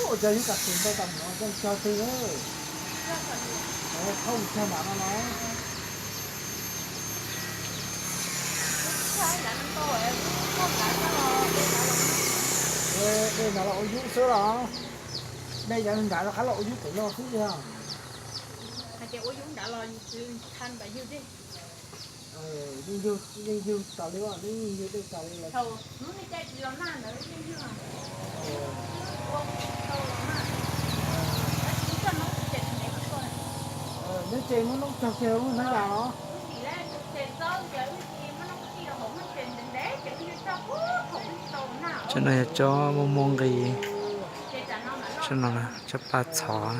Ua cas yug kam tus ntau tas mus no coj cog twg na. Thauj mus cog nram no no. Dej nrad los ua yub xwb los? Dej nrad rov qab los ua yub pem no xwb yog? Hais tias ua yub nrad los yus tsis tha nram yug dej. Yeej yug tas li, yeej yug dej tas li los. Thaum hnub nej caij tsis los nag ntawd yeej yug. Neb ces muab noob cog kiag lub hnab yas los? Tsob no yog tsob muaj muaj nqis, tsob no tsob paj txhov.